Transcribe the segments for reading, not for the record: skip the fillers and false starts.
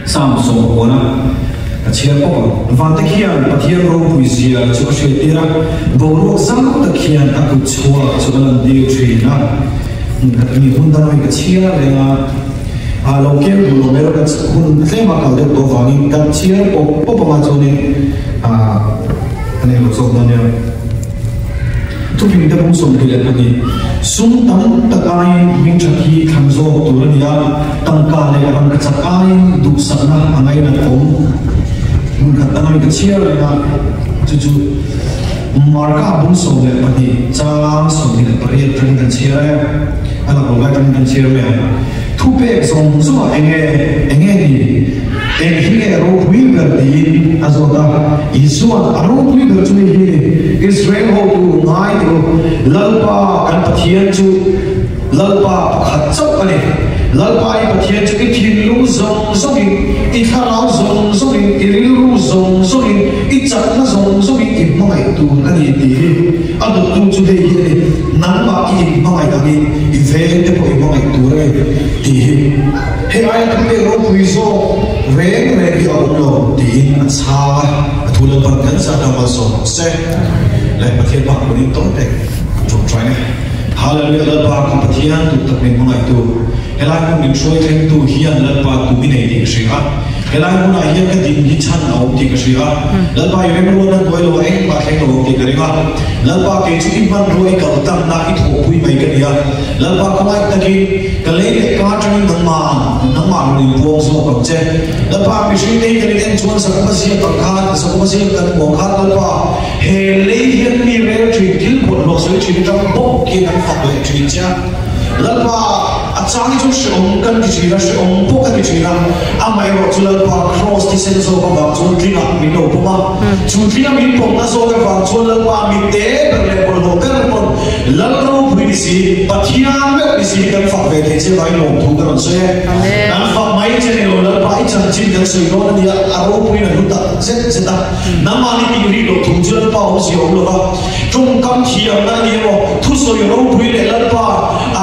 Psalm sawmpuana ka chhiar pawp ang. Vante khian Pathian ropui zia chu a hriattir a, boruak zau tak hian a kut chhuak chu a lantir thin a. Hmun khat ami hun dang ami ka chhiar reng a, a lo keu duh lo mai erawh ka hun tlema kal deuh tawh vangin ka chhiar pawp pawp anga chuanin a nei lo zawk dawn nia. Thuping te bung 22. Sum tam tak aiin hming that hi thlan zawk tur a ni a, tangka leh rangkachak aiin duhsakna a ngainat awm. Hmun khat dang ami ka chhiar reng a, chu chu Marka bung 12 chang 28 atangin kan chhiar e, a laklawh lai atangin kan chhiar mai ang. Thupek zawng zawngah enge enge ni? Eng hi nge ropui ber tiin a zawt a. Isua'n a ropui ber chu hei hi ni, Israel hotu ngai teh u, Lalpa kan Pathian chu Lalpa pakhat chauh a ni. Lalpa i Pathian chu i thinlung zawng zawngin, i thlarau zawng zawngin, i rilru zawng zawngin, i chakna zawng zawngin i hmangaih tur a ni tih hi. A dawttu chu hei hi a ni, Nangmah i inhmangaih angin i vengte pawh i hmangaih tur a ni tih hi. Hei aia thupek ropui zawk reng reng hi a awm lo tiin a chhang a, a thu Lalpan kan zat a malsawm rawh se. Leh Pathian bak punin tawn pek tawngtai na. Hallelujah Lalpa kan Pathian duh tak min hmangaihtu, helai hmun min hruai thlengtu hian Lalpa tum i nei tih ka hria a, helai hmunah hian ka din hi chhan a awm tih ka hria a, Lalpa i remruatna hnuai lo ah engmah thleng lo awm tih ka ring a, Lalpa kei chu i hmanrua i kal tanna i thawhpui mai ka ni a, Lalpa khawngaih takin ka lei leh ka atangin nangmah nangmah rawn inpuang zawk ang che. Lalpa, mihring te hi kan in en chuan Zakupa ziak ang khan, Zakupa ziak kan hmu ang khan Lalpa, he lei hian mi rel thin, thil bawlhhlawh sawi thin atang bawk hian kan fak leh thin che a. Lalpa, a chang hi chu hrehawm kan ti thin a, hrehawm pawh ka ti thin a, amaherawh chu Lalpa Kraws thisen zawk avang chuan tlingah min lo pawm a, chu tlinga min pawmna zawk avang chuan Lalpa mitte ber leh bawlhhlawh ber pawn Lal ropui ni si, Pathian meuh ni si kan fak ve thei che vai lawmthu ka rawn sawi e. Kan fak mai che ni lo, Lalpa i chanchin kan sawi dawn a nia, a ropuiin a hlu tak zet zet a. Nangmahni tih rih loh thu chu Lalpa awmzia awm lo va, tawngkam thiamna a ni emaw, thusawi ropui leh Lalpa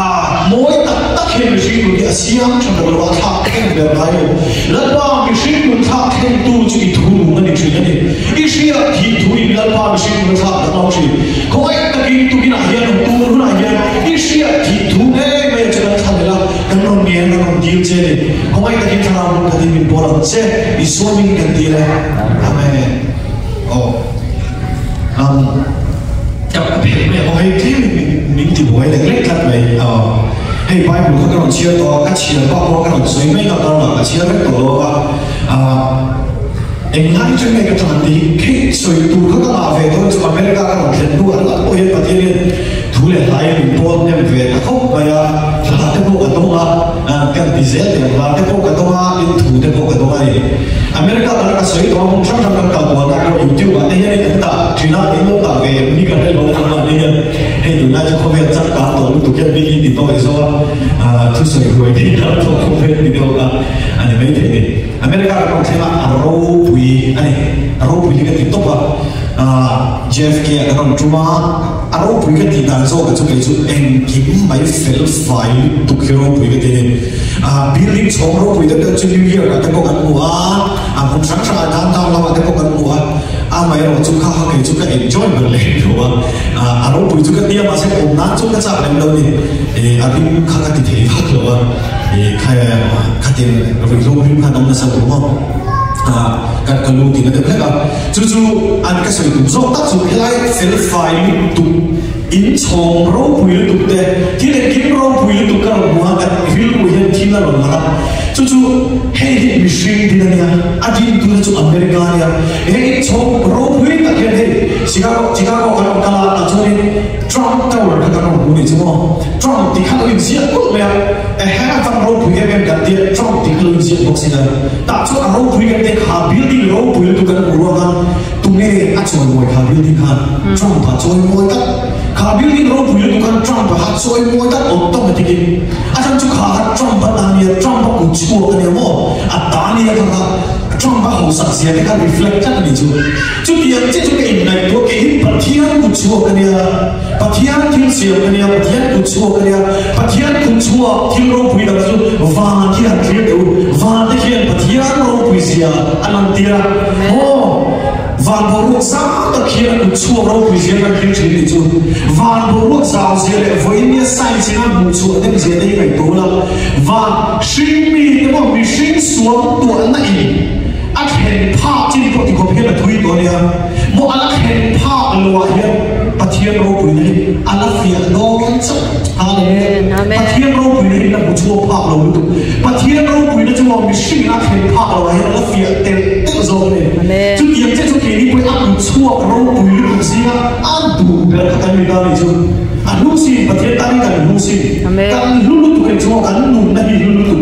a mawi tak tak hian mihring nun hi a siam tha ber lo a, thlak thleng ber ngai lo. Lalpa mihring nun thlak thlengtu chu i thu nung a ni thin a ni. I hriat thih thuin Lalpa mihring nun a thlak dang lo thin. Khawngaih takin tukinah hian rawn tur hunah hian i hriat thih thu ngei mai chu kan thla leh a, kan rawn ngen kan rawn dil che a ni. Khawngaih takin thlarau hmun khatin min pawl ang che, Isua hming kan dil e. Amen. Aw. Um, ka ka phelh mai ang, hei tlem in min min ti buai lek lek tlat mai. Aw. Hei Bible kha ka rawn chhiar tawh a, ka chhiar bak pawh ka rawn sawi mai tak karah ka chhiar vek tawh lo a. Ah. Englai chu nge ka tan tih khi sawi tur kha ka ngah ve dawn chu America ka rawn thlen hnu ah ringawt pawh hian Pathian hian thu leh hlai min pawn hnem ve ta khawp mai a, hla te pawh ka dawng a, kan ti zel teh ang, hla te pawh ka dawng a, tin thu te pawh ka dawng a ni. America kan ka sawi tawh a, hmun hrang hrang kan kal kual na pawh YouTube ah te hian in an dah thin a, in lo dah ve em ni ka hre lo a, mahni hian hei tunlai chu khawvel changkang tawh lutuk hian mi hi ti tawh i zawng a, thusawi huai thei tak tawh khawvel ti deuh kha a ni maithei ni. America ram ang thlengah a ropui a ni. A ropui hi ka ti tawp a, JFK ah kan rawn tum a, a ropui ka tih dan zawk chu kei chu engkim mai fel fai lutuk hi ropui ka ti a ni. Building chhawng ropui deuh deuh chu New York ah te pawh kan hmu a, a hmun hrang hrangah downtown lamah te pawh kan hmu a, amaherawh chu kha kha kei chu ka enjoy ber leh lo a, a ropui chu ka ti a mahse awm nan chu ka chak lem lo a ni. A rim kha ka ti thei vak lo a. Khatin ruihhlo rim khan awm nasa duh maw? Kan ka lu tin a deuh hlek a. Chu chu an ka sawi tum zawk tak chu helai felfai lutuk, inchhawng ropui lutuk te, thil engkim ropui lutuk ka rawn hmu a, kan rilru hian thil a rawn lang a. Chu chu hei hi mihring din a nia, a dintu te chu America a nia. He inchhawng ropui tak hian hei Chicago, Chicago kan rawn kal a, tah chuanin Trump Tower kha kan rawn hmu nih chu maw? Trump tih kha lo inziak kulh mai a, ehe a van ropui em em kan tia Trump tih kha lo inziak bawk sin a, tah chuan a ropui kan tia kha building ropui lutuk kan hmuh ruang khan tunge a chawimawi kha building khan Trump a chawimawi tlat, kha building ropui lutuk khan Trump a chawimawi tlat automatic in a chhan chu kha kha Trump a ta nia Trump a kut chhuak a nia maw a ta nia kha kha Trump a hausak zia te kha reflect tlat a nih chu. Chutiang chiah chu ka inngaihtuah kei hi Pathian kut chhuak a nia, Pathian thil siam a nia, Pathian kut chhuak a nia, Pathian kut chhuak thil ropui dang chu van khi han thlir teh u, van te khian Pathian ropui. zia a lantir a. Maw van boruak zau tak hian a kut chhuak ropui zia kan thlir thin nih chu. Van boruak zau zia leh vawiin nia science in a hmuh chhuah dem zia te hi ngaihtuah ula. Van hringmi te pawh mihring suam tuahna in a thlen phak chin pawh tikhawp hian a thui tawh a nia. Maw a la thlen phak lo ah hian Pathian ropuina hi a la fiah dawn chauh. Hallelujah. Pathian ropuina hi la hmu chhuak phak lo lutuk. Pathian ropuina chu maw mihring in a thlen phak lo ah hian a la fiah telh telh zawk a ni. Chutiang chiah chu keini pawhin a hmu chhuak ropui lutuk zinga a duh ber kha kan ni ta a nih chu. A hlu sin, Pathian tan hi kan hlu sin. Kan hlu lutuk em chu maw kan nunna hi hlu lutuk.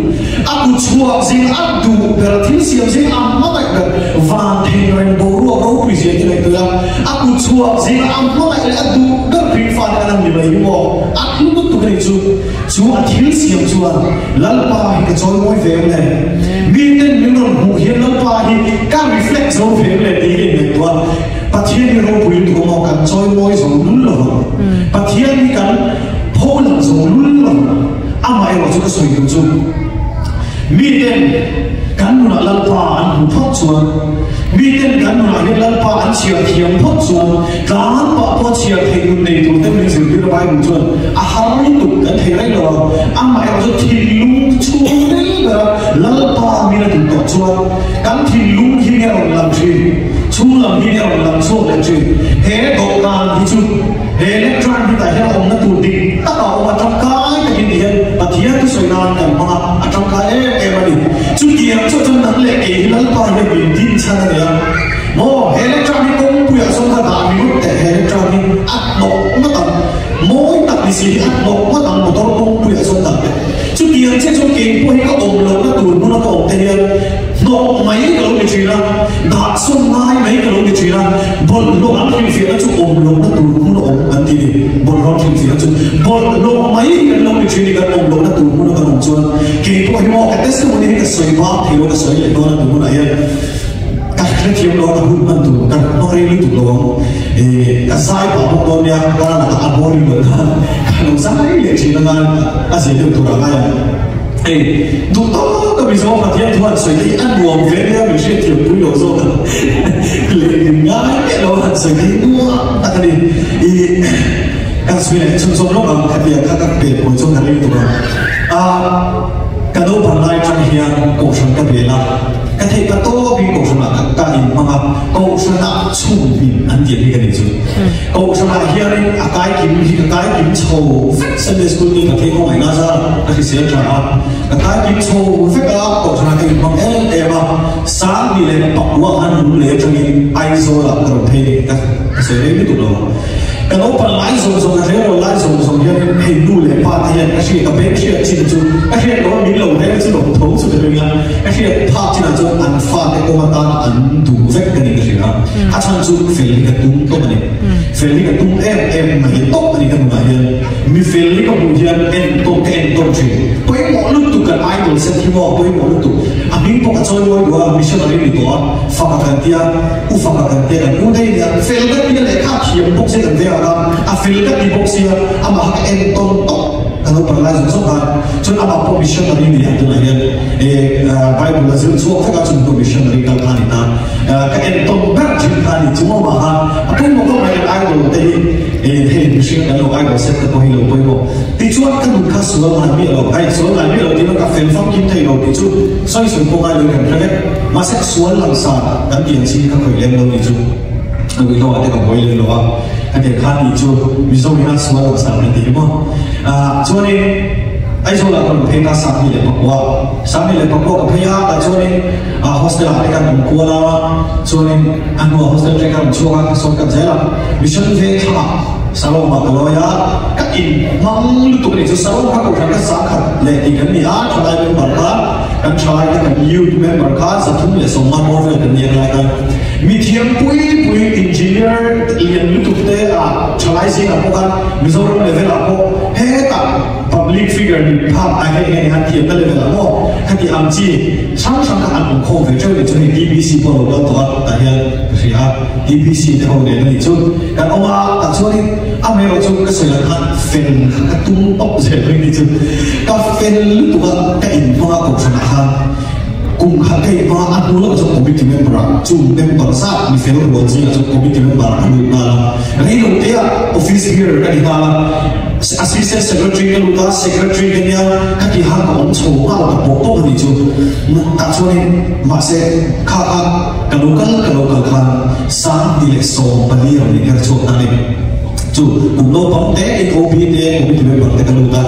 A kut chhuak zing a duh ber thil siam zing a hmangaih ber van thei reng boruak ropui zia te ngaihtuah a, a kut chhuak zing a hmangaih leh a duh ber Khrihfa te kan han ni mai hi maw a hlu lutuk a nih chu. Chu a thil siam chuan Lalpa hi ka chawi mawi ve em le? Miten min rawn hmuh hian Lalpa hi ka reflect zo ve em le tih hi inngaihtuah a, Pathian hi ropui lutuk a maw kan chawi mawi zo lul lo ang. Pathian hi kan pholang zo lul lo ang. Amah erawh chu ka sawi duh chu, miten kan nunah Lalpa an hmu phawt chuan, miten kan nunah hian Lalpa an chhiar thiam phawt chuan, tlan pah pawh chhiar theih nun nei tur te min zirtir a Bible chuan a har lutuk kan thei reng lo a, amah erawh chu thinlung chhungril bera Lalpa min a duh tawh chuan kan thinlung hi nge rawn lang thin, chhunglam hi nge rawn lang chhuak leh thin, he dawhkan hi chu. He lectern hi tah hian awmna tur dik tak a awm a, tangkai takin ti hian Pathian thusawi nan kan hmang a, a tangkai em em a ni. Chutiang chu chuan nang leh kei hi Lalpa hian min din chhan a ni a. Maw, he lectern hi kawngpuiah sawn ka dah ringawt teh, he lectern hi a hnawk ngawt ang, mawi tak ni si hi a hnawk ngawt ang motor kawngpuiah sawn dah teh. Chutiang chiah chuan kei pawh hi ka awm lohna tur hmuna ka awm te hian hnawk mai ka lo ni thin a, dahsawn ngai mai ka lo ni thin a, bawlhhlawh an hrilhfiahna chu awm lohna tur hmun a awm an ti ni, bawlhhlawh an hrilhfiahna chu bawlhhlawh mai kan lo ni thin ni kan awm lohna tur hmuna kan awm chuan kei pawh hi maw ka testimony hi ka sawi bak thei lo ka sawi leh dawn a tu hmunah hian ka hrethiam lo a ka hun hman tur ka hmang rei lutuk lo ang eh ka zai pah bawk dawn nia ka lakah a boring lo khan ka lo zai leh thin anga a zia deuh tur a ngai ang. Hei, duh tawk a Mizo Pathian thu han sawi te hi a nuam ve nia min hriatthiam pui lo zawk a lehling ngai miah lo han sawi te hi nuam tak a ni. I kan sawi leh chhunzawm lawk ang khatia kha ka pe pawh chuan ka ring tuk a. A ka naupang lai atang hian kohhran ka bel a, ka theih pa tawkin kohhranah ka ka inhmang a, kohhranah chhunghmin an tih ang hi ka nih chu. Kohhranah hianin a kaikim hi ka kaikim chho vek Sunday School ni ka phei kawng enga zar ka hrisel tha a, ka kaikim chho vek a, kohhranah ka inhmang em em a, Sangni leh Pakua khan lung lei atangin Aizawlah ka rawn phei ni ka sawi rei lutuk lo a. Ka naupang lai zawng zawng, ka tleirawl lai zawng zawng hianin hei nu leh pa te hian ka hriat, ka beng hriat chin chu ka hriat lo a, min lo rel chu lo tho chu ka ring a, ka hriat phak chinah chuan an fate kawng atan an duh vek ka ni ka hria a. A chhan chu fel hi ka tum tawp a ni. Fel hi ka tum em em mai tawp a ni ka nunah hian. Mi fel hi ka hmuh hian en tawp ka en tawp thin. Pawimawh lutuk kan idol set hi maw pawimawh lutuk. A hming pawh ka chawi mawi duh a, missionary ni tawh a, faka kan tia, u faka kan tia kan u daih nia. Fel ka tia lehkha a thiam bawk sia kan veng ang a, a fel ka ti bawk sia, amah kha ka en tawn tawp. Ka lo par lai zawng zawng khan chuan amah pawh missionary ni ang tunah hian Bible a zir chhuak vek a, chung hnu missionary kal kha a ni ta. Ka entawn ber thin kha a ni chu maw kha a pawimawh khawp mai kan idol te hi hei mihring kan lo idol set te pawh hi lo pawimawh tichuan ka nun kha sual ngai miah lo hei sual ngai miah lo tiin ka fel famkim thei lo tih chu sawi sawi pawh ngai lo kan hre vek mahse sual langsa kan tih ang chi hi ka khawih lem lo tih chu a ui lo ah te ka buai lem lo a ka tih kha tih chu Mizo hian sual langsa kan ti hi maw chuanin Aizawl ah ka rawn phei ta Sangni leh Pakua Sangni leh Pakua ka phei a tah chuanin A hostel ah te kan awm kual a, chuanin a hnuah hostel te ka rawn chhuak a, ka sawn kat zel a. Mission veng thlangah Salom ah ka lawi a, ka inhmang lutuk a ni chu. Salom kha kohhran ka sangkhat leh tih kan ni a, thalai member kha kan thalai te kan youth member kha 350 bawr vel kan ni a ngai khan. Mithiam pui pui engineer lian lutuk te ah thalai zingah pawh khan Mizoram level ah pawh hetah Public figure ni phak ai hei nge han thiamna level ah maw khati ang chi hrang hrang kha an awm khawm ve teuh ni chu hei TBC pawh lo kal tawh a tah hian ka hria a TBC te ho nen a nih chu kan awm a tah chuanin amaherawh chu ka sawi lang khan fel kha ka tum tawp zel mai ni chu ka fel lutuk a ka inhmang a kohhran ah khan kum. Kum khat ka inhma a hnu lamah chuan committee member ah chung member zat mi fel rual zingah chuan committee member ah ka lut nghal a. Rei lo te ah office bearer ka ni nghal a, assistant secretary ka lut a, secretary ka nia ka ti han ka awm chho nghal ta pawh pawh a nih chu. Tah chuanin mahse kha kha ka lo kal ka lo kal khan 2014 a rawn inher chhuak ta a ni. Chu kum naupang te in OB te committee member te ka lut a,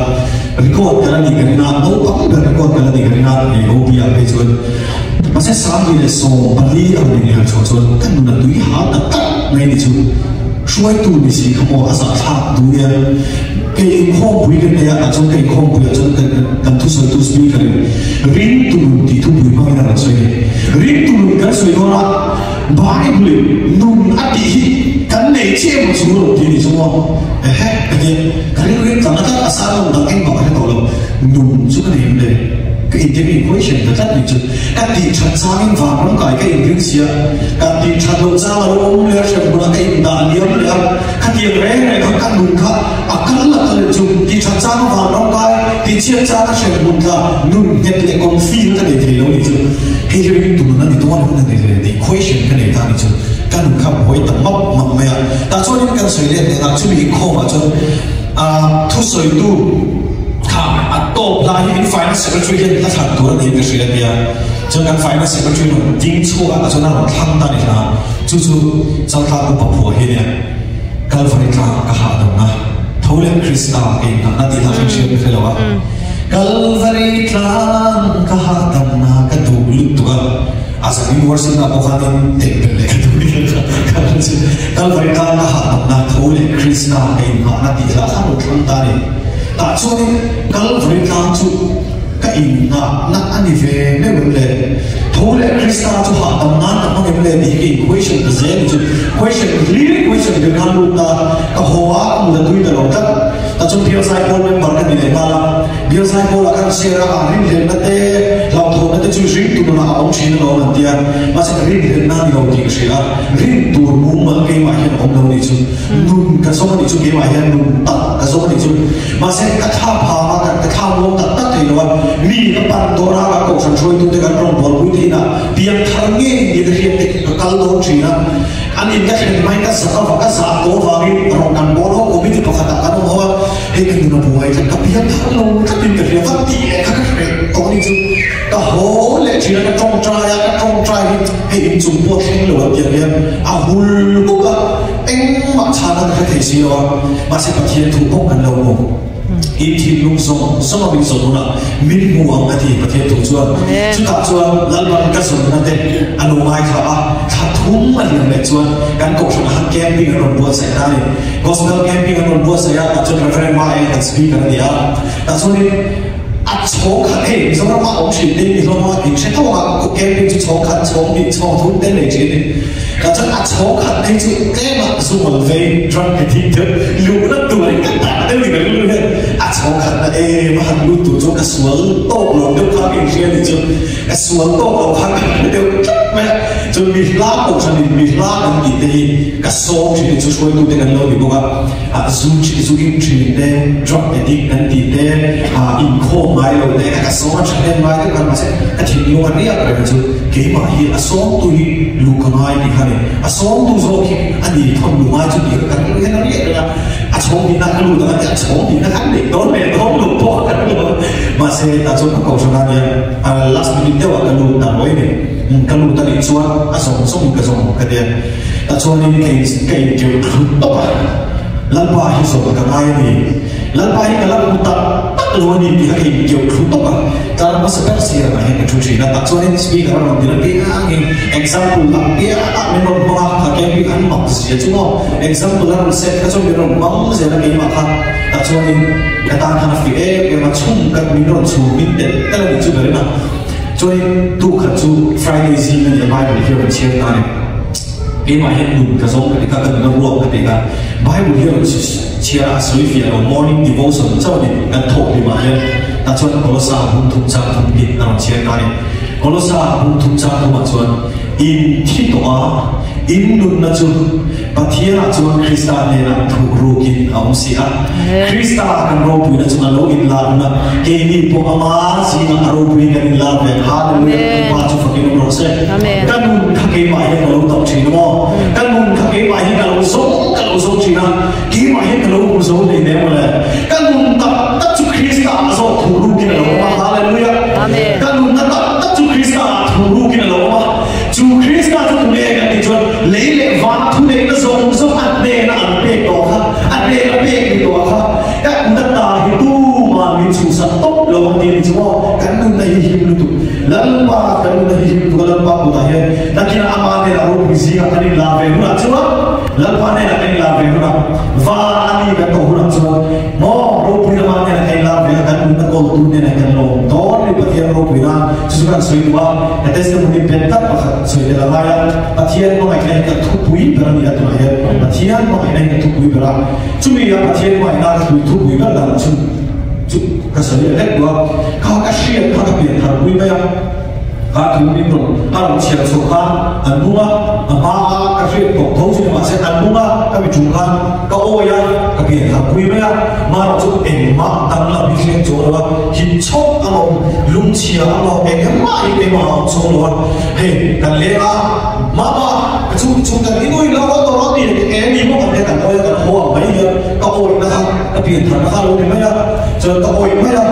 record ka la nih ka ring a, naupang ber record ka la nih ka ring a hei OB ah phei chuan mahse 2014 a rawn inher chhuah chuan ka nun a tui ha tak tak mai ni chu hruaitu ni si kha maw a zahthlak duh nia. Kei inkhawmpui kan nei a, tah chuan ka inkhawmpui ah chuan kan thusawitu speaker in ringtu nun tih thupui hmangin a rawn sawi a ni. Ringtu nun kan sawi dawn a, Bible in nun a tih hi kan nei chiah emaw chu rawn ti a ni chu maw? Ehe, ka ti a, ka rilru tlang a tlat a, sermon dang engmah ka hre tawh lo, nun chu ka nei em le? Ka intem in question ta tlat ni chu, ka tih that changin vanram kai ka inring sia, ka tih that loh chang a lo awm leh a, hrem hmunah ka indah liam leh a, khatiang reng reng kha ka nun kha a kal la kal chu tih that chang a vanram kai, tih chhiat chang a hrem hmun kha nun nghet leh confi ka nei thei lo ni chu. Hei hi ring tun a ni dawn hun a ni ve tih question ka nei ta ni chu ka nun kha buai ta map map mai a. Tah chuanin kan sawi let leh a, chumi inkhawmah chuan thusawitu kha a tawp lai hi in finance secretary hian hla thlan tur a niin ka hria a nia. Chuan kan finance secretary rawn ding chhuak a, tah chuan a rawn thlang ta ni hla. Chu chu Chaltlang upa phuah hi nia Kalvari tlang ka hahdamna tho leh Krista ka inngahna tih hla hrim hriat ka hre lo a. Kalvari tlang ka hahdamna ka duh lutuk a, a zanin worship na pawh khanin tel belh leh ka duh nia ka hre chu. Kalvari tlang ka hahdamna tho leh Krista ka inngahna tih hla kha rawn thlang ta a ni. Tah chuanin Kalvari tlang chu Ka inngahna a ni ve meuh em le? Tho leh Krista chu hahdam nan ka hmang em le tih hi ka in question ta zel ni chu. Question hlir question hlir khan lut ta, ka haw a, ka mut a tui ta lo tlat. Ta chuan Bial Zaipawl member ka ni leh nghal a, Bial Zaipawlah khan share a, rinhlelhna te, hlauhthawnna te chu ring tur nunah a awm thin alawm an ti a, mahse ka rinhlelhna a ni lo tih ka hria a, rin tur mumal keimah hian a awm lo nih chu. Nun ka zawng a nih chu keimah hian nun tak ka zawng a nih chu. Mahse, ka thla phang a, ka thla muang tak tak thei lo a, mi ka pan dawn a, ka kohhran hruaitute kan rawn bualpui theih inah piang thar ngei ni ka hriat te ka kal dawn thin a, an in ka thlen hmain ka zak avang, ka zah tawh avangin rawn kan bawl ho committee pakhatah kan awm ho a, hei ka nun a buai tlat, ka piang thar lo tlatin ka hria, va tih leh kha ka hreh tawh a ni chu, ka haw leh thin a, ka tawngtai a, ka tawngtai hi hei inchung pawh thleng lo an tih ang hian a hul bawk a. Engmah chhan a ka hre thei si lo a, mahse Pathian thu bawk kan lo hmu. In thinlung zawng zawng a min zawn hunah min hmu ang a ti Pathian thu chuan. Chutah chuan Lalpan ka zawnna te a lo ngaithla a, thla thum a liam leh chuan kan kohhran ah khan camping an rawn buatsaih ta a ni. Gospel camping an rawn buatsaih a, tah chuan Reverend Ma Eng kan speaker a ni a, tah chuanin a chhawng khat hei Mizoram ah awm thin te in hlawm a, in hre tawk a, camping chu chhawng khat, chhawng hnih, chhawng thum te nei thin a ni. Ka chuan a chhawng khat phei chu tlem ah zungawl vei drug ti thing deuh luhna tur in ka tak deuh ni ka rilru hian a chhawng khat na em a han lut tur chuan ka sual tawk lo deuh kha ka inhria ni chu ka sual tawk lo kha ka hre deuh tlat mai a chuan mi hla kohhran in mi hla kan tih te hi ka sawm thin ni chu hruaitu te kan lo ni bawk a ah zu zu in thin te drug addict kan tih te ah inkhawm ngai lo te kha ka sawm a thahnem ngai deuh khan mahse ka thinlung a riak reng chu Keimah hi a sawmtu hi luh ka ngai tih kha ni. A sawmtu zawk hi a ni thawn luh ngai chu tih kha kan rilru hian a riak reng a. A chhawng tihna ka lut ang a ti a, chhawng tihna khan neih dawn leh dawn loh pawh ka ring lo. Mahse tah chuan ka kohhran a nia, last minute deuhah ka lut ta ruai ni. Ka lut a nih chuan a zawng zawngin ka zawng ka tia. Tah chuanin ka in ka inkeuh thlut tawp a. Lalpa hi zawng ka ngai a ni. Lalpa hi ka la hmu tak tak lo a ni tih kha ka inkeuh thlu tawp a, tlar hmasa ber sirah hian ka thu thin a, tah chuanin speaker a rawn dir apiangin example ang piah min rawn hmang a, kha camping an mak zia chu maw, example a rawn set kha chuan min rawn hmang zel a keimah kha, tah chuanin ka tan khan a fih em em a, chhung ka min rawn chhum min telh telh a nih chu ber in a, chuanin tukhat chu Friday zing a ni a Bible hi a rawn chhiar ta a ni. Keimah hian nun ka zawng ka ti kha, ka nun a ruak ka ti kha. Bible hi a rawn chhiar a, a sawi fiah lo, morning devotion chauh a ni, kan thawh hlimah hian. Tah chuan Kolosa bung thum chang thum hi a rawn chhiar ta a ni. Kolosa bung thum chang thumah chuan In thi tawh a, in nunna chu Pathianah chuan Krista hnenah thuhrukin a awm si a. Krista kan ropuina chu a lo inlar hun a, keini pawh ama zingah a ropuiin kan inlar ve ang. Hallelujah! Kan Pa chu fakin awm rawh se. Ka nun kha keimah hian ka lo dam thin a maw? Ka nun kha keimah hian ka lo zawng ka lo zawng thin a, keimah hian ka lo hmu zo hlei hle maw le? Ka nun tak tak chu Krista ah zawk thuhrukin a lo awm a. Hallelujah! Ka nunna tak tak chu Krista ah thuhrukin a lo awm a. Chu Krista chu tunge kan tih chuan lei leh van thuneihna zawng zawng a hnena an pek tawh kha, a hnena pek ni tawh kha, ka nunna ta hi tuman min chhuhsak tawp lo ang tih a ni chu maw? Kan nunna hi him lutuk. Lalpa kan nunna hi him lutuk a, Lalpa kutah hian nakinah ama hnenah ropui zingah kan inlar ve hunah chuan, Lalpa hnenah kan inlar ve hunah, van a ni kan tawh hunah chuan maw ropui ama hnenah kan inlar ve a, kan nunna kawltu hnenah kan lawm dawn a ni Pathian ropui nan. Chu chu kan sawi duh a, ka testimony bet tak pakhat sawi tel a ngai a, Pathian hmangaihna hi ka thupui ber a ni a tunah hian Pathian hmangaihna hi ka thupui ber a, chumi a Pathian hmangaihna ka tui thupui ber dan chu chu ka sawi leh hlek duh a, kha ka hriat kha ka pian thar pui mai a, kha thu min rawn a rawn chhiar chhuah khan an bung a, a hma a ka hriat tawh tho chu ni mahse an bung a ka mi ṭum khan ka awi a, ka pian thar pui mai a, mahrawh chu engmah danglam hi hriat chuang lo a, him chhawk a awm, lungchhia a awm, eng engmah hi keimah a awm chuang lo a, hei kan leng a, mama ka chung chung kan inui lo a tawrh a ni eng ni maw kan tia kan awi a kan haw ang mai hian ka awihna kha ka pian tharna kha a lo ni mai a, chuan ka awih mai a,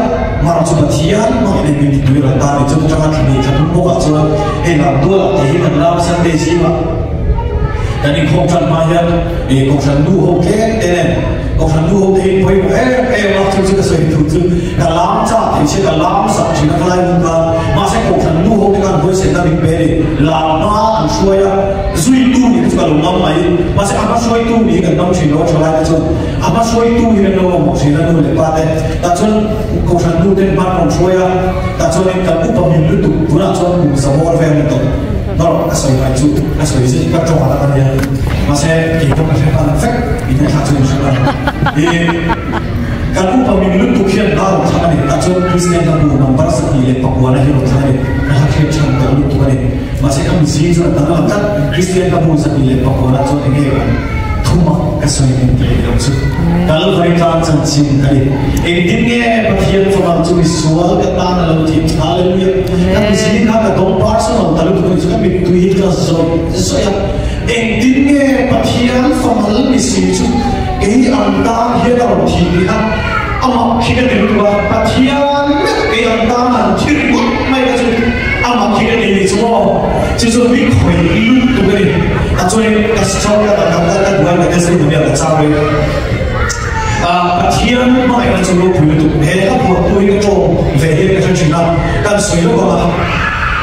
mahrawh chu Pathian hmangin hei min ti tui ral ta a ni, chuta tanga thla thla thum bawkah chuan hei lam dualah te hi kan lam Sunday zingah kan inkhawm tan hma hian ih kohhran nu ho tlem te nen kohhran nu ho te hi pawimawh em em a chu chu ka sawi thu chu ka lam chak thei che ka lam sak thin a khalai hun khan mahse kohhran nu ho te khan huaisen na min pe ni lam hma an hruai a zui tu nih te chu ka lo ngam mai mahse a hma hruai tu nih hi kan ngam thin lo a thalai te chuan a hma hruai tu hi kan lo mamawh thin a nu leh pa te tah chuan kohhran nu ten hma an rawn hruai a tah chuanin kan upa min lutuk tunah chuan kum zamawr vel a ni tawh. Nawrh ka sawi mai chu ka sawi zet ka tawng a nia mahse kei pawh ka hre hman vek in a thla chu in hre hman i kan upa min lutuk hian hla rawn thlang a ni tah chuan Kristian hla bu number 209 na hi rawn thlang a ni ka hla hriat chhan tawh lutuk a ni mahse ka mizi chuan a danglam tlat Kristian hla bu 209 ah chuan enge an Thuma ka sawi min ti leh lo chu Kalvari tlang chanchin a ni. Engtin nge Pathian famal chu misual ka tan a lo thim? Hallelujah! Ka mizing kha ka dawng personal ta lutuk a ni chu ka mittui hi ka zawih zawih a. Engtin nge Pathian famal misi chu kei ang tan hian a rawn thih tih kha amah khi ka ti lutuk a. Pathian meuh kei ang tan a han thi ringawt mai kha chu amah khi ka ti ni chu maw? Chu chu mi khawih lutuk a ni. A chuanin ka Sawi a ka ka duai ka testimony a ka chang reng a Pathian hmangaihna chu ropui lutuk he a phuahtu hi ka tawng ve hian ka hre thin a kan sawi lawk ang a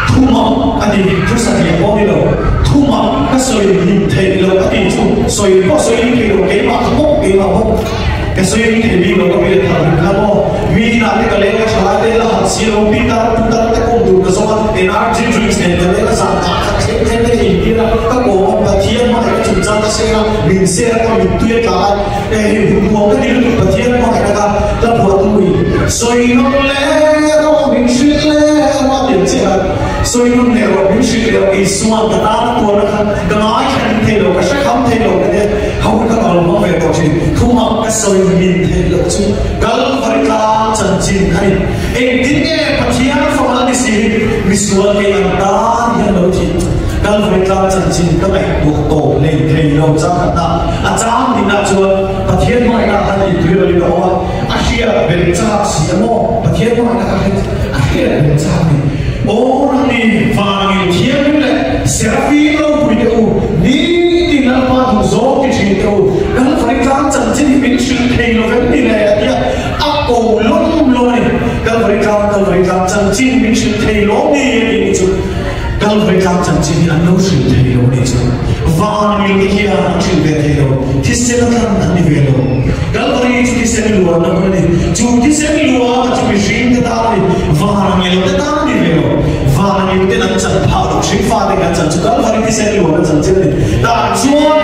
thumak a ti thu satliah pawh ni lo thumak ka sawi hlim theih loh a ti chu sawi pawh sawi hlim thei lo keimah ka bawk keimah bawk ka sawi hlim thei bik lo ka hriat thar hlim kha maw mi inah te ka leng a thalai te la han si lo pitar putar te kawm tur ka zawng a energy drinks nen ka leng a zan ah khat thleng thleng te ka intir a ka kawm a Pathian hmangaih ka chungchang ka share a min share a ka mittui a tla a hei hun nuam ka ti lutuk Pathian hmangaih ka ka phuah tu in sawi nawn leh rawh min hrilh leh rawh a ti ang chiah a sawi nawn leh rawh min hrilh leh rawh Isua'n ka tan a tuar a kha ka ngaithla ning thei lo ka hre kham thei lo ka tia ho ka kal hmang ve tawh thin thumah ka sawi min theih loh chu Kalvari tlang chanchin kha ni. Engtin nge Pathian fang a ni si? Misual kei ang tan hian lo thih. Kalvari tlang chanchin ka ngaihtuah tawp lei thei lo chang khatna a chang dinah chuan Pathian hmangaihna khan ei tui loin a awm a, a hriat belh chak si a maw? Pathian hmangaihna kha hriat a hriat belh chak ni. Aw Rani, vangin thianghlim leh Serafim ropui te u, nitin Lalpa duhzawng ti thin te u, Kalvari tlang chanchin hi min hrilh thei lo vem ni le? a ti a. A ko lawm lawm a ni. Kalvari tlang, Kalvari tlang chanchin min hrilh thei lawm ni a tih ni chu. Kalvari tlang chanchin hi an lo hrilh thei lo a nih chu. Van mil te hian an hrilh ve thei lo. Thisen a tlan an ni ve lo. Kalvari chu thisen luan na hmun a ni. Chu thisen luan chu mihring te tan a ni. Van mil te tan a ni ve lo. Van mil ten an chan phah loh hring fate kan chan chu Kalvari thisen luan a chanchin a ni. Tah chuan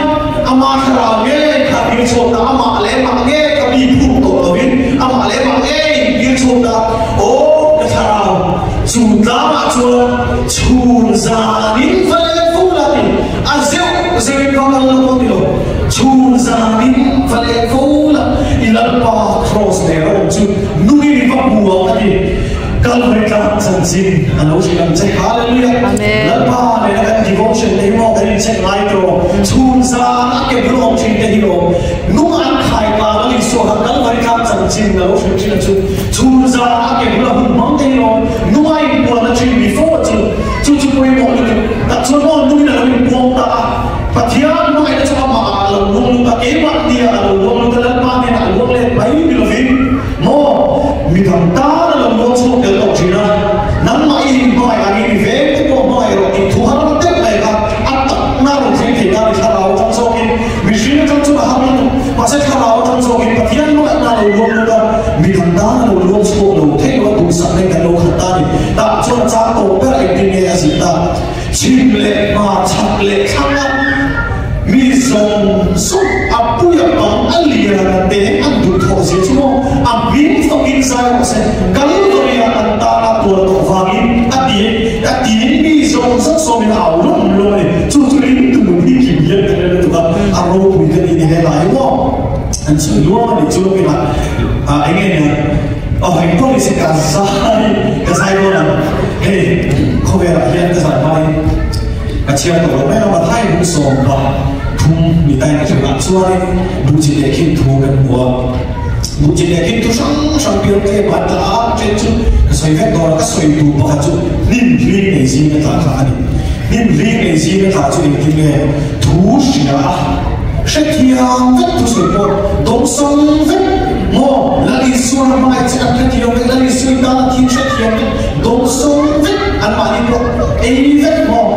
Ama thlarau ngei kha dil chhuak ta, amah leh mah ngei kha mi phur tawh lovin amah leh mah ngeiin dil chhuak ta. Aw ka thlarau, chu tlangah chuan chhun zanin va leng fo. tlang chanchin a lo hrilh ang che. Hallelujah! Amen. Lalpa nena kan devotion te hi maw kan incheck ngai tawh. Chhun zan a ke bul awm thin te hi lawm. Nung an khai pa Lal Isua kha Kalvari tlang chanchin a lo hrilh thin a chu. Chhun zan a ke bula hun hmang te hi lawm. Nung a inpuan a thin before chu. Chu chu pawimawh lutuk. Tak chuan maw nungin a lo inpuang ta a. Pathian hmangaihna chu amah ah a lo luang lut a, keimah nia a lo luang lut a, Lalpa hnenah a luang let mai ni lovin maw midang tan a lo luang chhuak tel tawh thin a, nangmah i inhmangaih angin mi veng te pawh hmangaih rawh tih thu har deuh mai kha a takna rawn thleng thei ta ni thlarau atang zawkin mihring atang chuan a har lutuk mahse thlarau atang zawkin Pathian hmangaihna a lo luang lut a, midang tan a lo luang chhuak lo theih lo a duhsakna in kan lo khat ta ni. Tah chuan a chang tawp ber a engtin nge a zir ta? Chhim leh hma chhak leh thlang a mi zawng zawng a pui a pang a lian a te an duh thawh zia chu maw a hming fakin zai rawh se Kalvari ah an tan a tuar tawh vangin a ti a tiin mi zawng zawng sawmin a au lawm lawm a ni chu chu ring tu nun hi kim hian ka hre lutuk a a ropui ka ti ni he lai maw an sawi luam a nih chu lawkin a enge nia Aw heng pawh ni se ka zai ka zai dawn ang hei khawvelah hian ka zai hmain ka chhiar tawh lo mai a Mathai hmun 13 ni tain ka hrilh ah chuanin Buhchi leh khin thu kan hmu a Buhchi leh khin thu hrang hrang piang tlem a tla a then chu ka sawi vek dawn a ka sawi tur pakhat chu hnim hling nei zing a tla kha a ni hnim hling nei zing a tla chu engtin nge thu hria a hrethiam vek thu sawi pawh dawngsawng vek Maw, Lal Isua ram hmangaih che an hrethiam vek, Lal Isua in tan a thil hrethiam vek, dawngsawng vek, anmahni pawh ei vek maw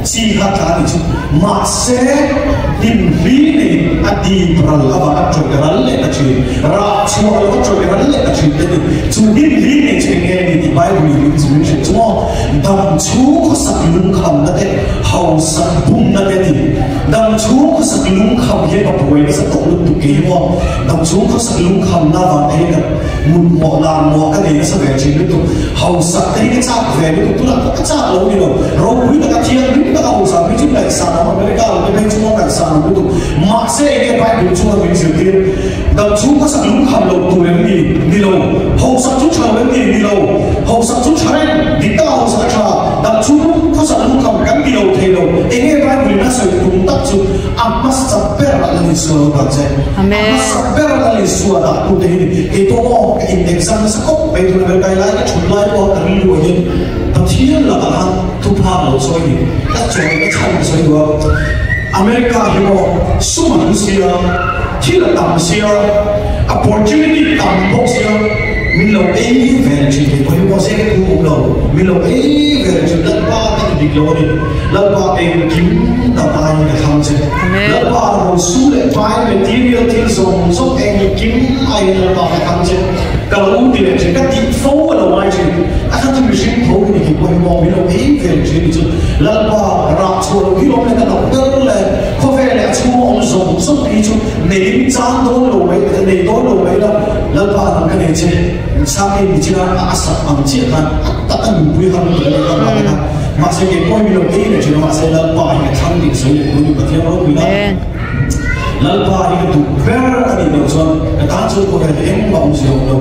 chi kha tla a ni chu. Mahse, hlimhli nei a dip ral avang a tawih ral leh ta thin, rah chhuah lo a tawih ral leh ta thin te ni. Chu hlimhli nei chu eng nge ni tih Bible in min zui hrilh chu maw, dam chhung khawsak lungkhamna te, hausak bumna te ti. Dam chhung khawsak lungkham hian ka buai nasa tawh lutuk kei hi maw. Dam chhung khawsak lungkhamna vang te hi ka mutmawh lar mawh ka nei nasa ve thin lutuk. Hausak te hi ka chak ve lutuk tunah pawh ka chak lo ni lo. Ropui taka thianghlim taka hausak phei chu ngaihsan awm America lo te phei chu maw ngaihsan awm lutuk. Mahse enge Bible chhunga min zirtir dam chhung khawsak lungkham lo tur em ni? Ni lo. Hausak chu tha lo em ni? Ni lo. Hausak chu tha reng, dik taka hausak a tha. Dam chhung khawsak lungkham kan ti lo thei lo. Enge Bible in a sawi tum tak chu? A hmasa ber a la Isua lo dah che. A hmasa ber a la Isua dah tu te hi ni. Kei pawh maw ka in exam nasa khawp mai tuna ber kai lai ka thut lai pawh ka rilru ah hian Pathian lakah khan thuphak lo chawi ni. Ka chawi ka chhan ka sawi duh a. America hi maw sum a hlu sia, thil a tam sia, opportunity tam bawk sia, min lo ei ve thin kei pawh hi maw zek thu awm lo, min lo ei ve thin Lalpa ka ti dik lo a ni. Lalpa engkim dam aiin ka thlang che. Lalpa rosu leh pai material thil zawng zawng engkim aiin Lalpa ka thlang che. Ka lo ti leh thin, ka tih fo a lo ngai thin. A kha chu mihring tho hi ni ki pawh hi maw min lo ei ve thin ni chu. Lalpa rah chhuah loh hi awm leh ka loh ber leh khawvel leh a chhunga awm zawng zawng hi chu neiin chan dawn lo mai, nei dawn lo mai la. Lalpa nang ka nei che. Sangin mi china a sak ang chiah khan a tak a nunpui har lutuk a ni ka hma te kha. Mahse kei pawh hi mi lo ei leh thin a, mahse Lalpa hi ka thlang ding sawi leh tur ni Pathian ropui la. Lalpa hi ka duh ber a nih loh chuan ka tan chuan khawvel hi engmah awm zia awm lo.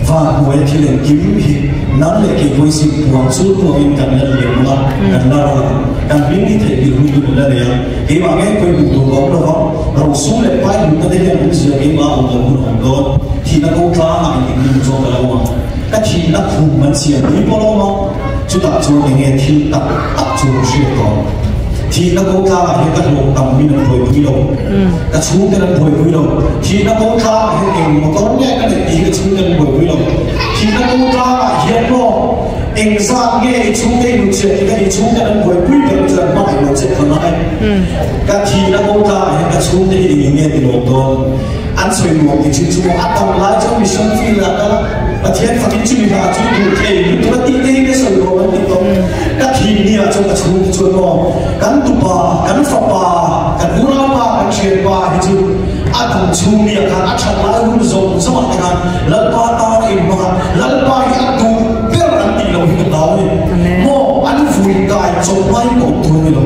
Van hnuaia thil engkim hi nang leh kei pawhin sim puang chul puangin kan la liam ang a, kan la ral ang. Kan hming hi theihnghilh hun hun la nei a, keimah ngei pawhin hmuh tur ka awm lo vang. Rosum leh pai hmutna te hian awmzia keimah awm lo hun a awm dawn. Thihna ko tlangah engtik ni chu ka lo awm ang. Ka thihna khum an siam pui pawh lo awm ang. Chutah chuan enge thil tak tak chu ka hriat tawh. Thihna ko tlangah hian ka hlawh tam min an buaipui lo. Ka chhungten an buaipui lo. Thihna ko tlangah hian eng motor nge ka neih tih hi ka chhungten an buaipui lo. Thihna ko tlangah hian maw engzat nge i chhungte i nutchhiat tih kha i chhungten an buaipui ber chu an hmangaih lo che kha ngai. Ka thihna ko tlangah hian ka chhungte hi eng nge ti lawm dawn? An sawi nuam ti thin chu maw? A tam lai chuan mission field ah kal a, Pathian fakin chumi hna chu duh thei lutuk a tih te hi ka sawi nuam an ti tawp. Ka thih ni ah chuan ka chhungte chuan maw kan tupa, kan fapa, kan unaupa, kan thianpa hi chu a dam chhung ni ah khan a that lai hun zawng zawng ah te khan Lalpa tan a inhmang a, Lalpa hi a duh ber an tih loh hi ka hlau a ni. Maw an vui kai chawp mai pawh tur a ni lo.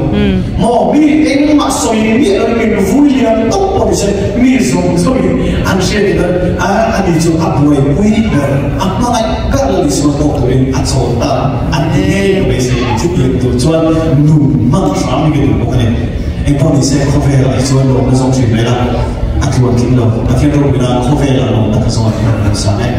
Maw mi engmah sawi miah loin min vui lian tawp pawh ni se mi zawng zawngin an hriat in a ani chu a buaipui ber a hmangaih ber la ni sual. sual tawk turin a chawl ta an ti ngei ka beisei a ni. Chutiang tur chuan nun hman hram hi ka duh bawk a ni. Engpawh nise khawvelah hi chuan lawmna zawng thin mai la, a tluan tling lo. Pathian ropuina khawvelah lawmna ka zawng a tih ang san e.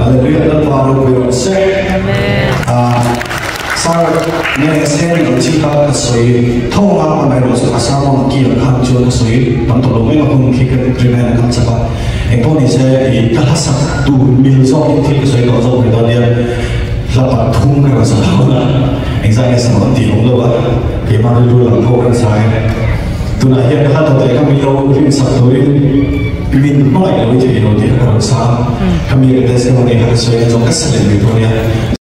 Hallelujah Lalpa ropui rawh se. Sir, nge sen lo chi kha ka sawi tho a, amaherawhchu a sermon ki ang khan chuan ka sawi tam tawh lo mai a, hun khi ka remind kha chak a, engpawh ni se i ka hla sak tur mil zawkin thil ka sawi tawh zawk mai dawn nia, hla pathum ka rawn sa dawn a, engzah nge sa rawn tih awm lo a, keimah rilru lang ho kan sa e. Tunah hian ka hla tawh leh ka mi lo rin sak turin min hmangaih lo i thei lo tih kha ka rawn sa a, khami ka testimony kha ka sawi a, zawng ka sa leh mai dawn nia.